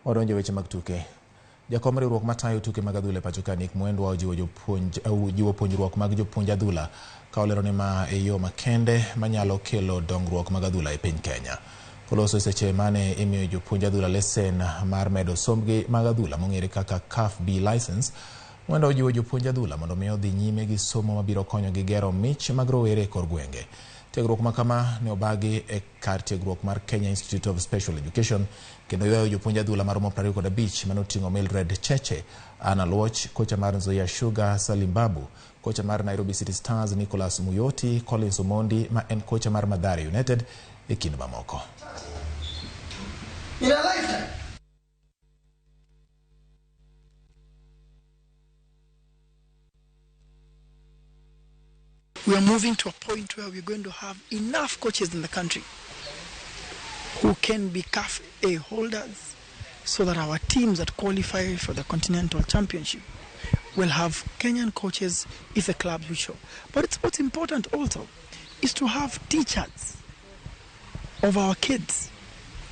Wadonjo e weche mag tuke. Jakom riwruok matayo tuke mag adhula e pacho ka Nick Mwendwa ojiwo jopuonj ojiwo puonjruok mag jopuonj adhula ka olero ni ma e yo makende manyalo kelo dongruok mag adhula e piny Kenya. Koloso e seche mane imiyo jopuonj adhula lesen mar medo sombgi mag adhula mong'ere kaka CAF B license, Mwendwa ojiwo jopuonj adhula mondo mi odhi nyime gi somo mabiro konyogi gero mich mag rowere e kor gwenge. Tiegruok ma kama ne obagi e kar tiegruok mar Kenya Institute of Special Education kendo ywayo jopuonj adhula maromo 25 mane oting'o Mildred Cheche, Anna Luoch, kocha mar Nzoia Sugar Salim Babu, kocha mar Nairobi City Stars Nicholas Muyoti, Collins Omondi ma en kocha mar Mathare United e kind mamoko. In a lifetime. We are moving to a point where we're going to have enough coaches in the country who can be CAF A holders so that our teams that qualify for the Continental Championship will have Kenyan coaches if the clubs will show. But it's what's important also is to have teachers of our kids,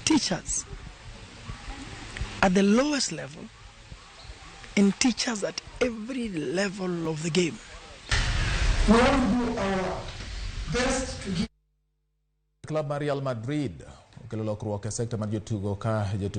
teachers at the lowest level and teachers at every level of the game. We want to do our best to give Club mar Real Madrid okelo lokruok e sekta mar jotugo ka jotugo